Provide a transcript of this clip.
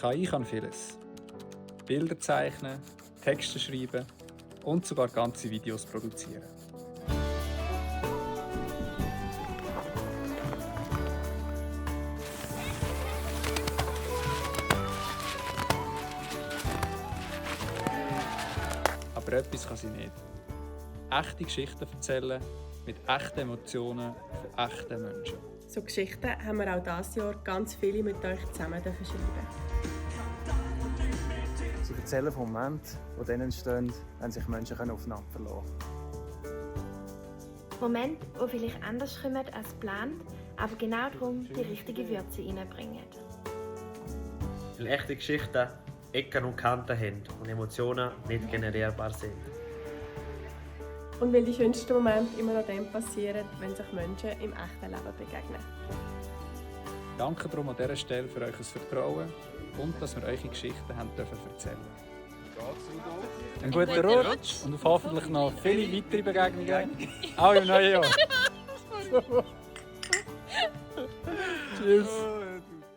KI kann vieles. Bilder zeichnen, Texte schreiben und sogar ganze Videos produzieren. Aber etwas kann sie nicht. Echte Geschichten erzählen mit echten Emotionen von echten Menschen. So Geschichten haben wir auch dieses Jahr ganz viele mit euch zusammen schreiben. Sie erzählen von Momenten, die dann entstehen, wenn sich Menschen aufeinander verlassen können. Momente, die vielleicht anders kommen als geplant, aber genau darum die richtige Würze reinbringen. Weil echte Geschichten Ecken und Kanten haben und Emotionen nicht generierbar sind. Und weil die schönsten Momente immer noch dann passieren, wenn sich Menschen im echten Leben begegnen. Danke darum an dieser Stelle für euer Vertrauen und dass wir eure Geschichten haben dürfen erzählen. Einen guten Rutsch und auf hoffentlich noch viele weitere Begegnungen, auch im neuen Jahr. Tschüss.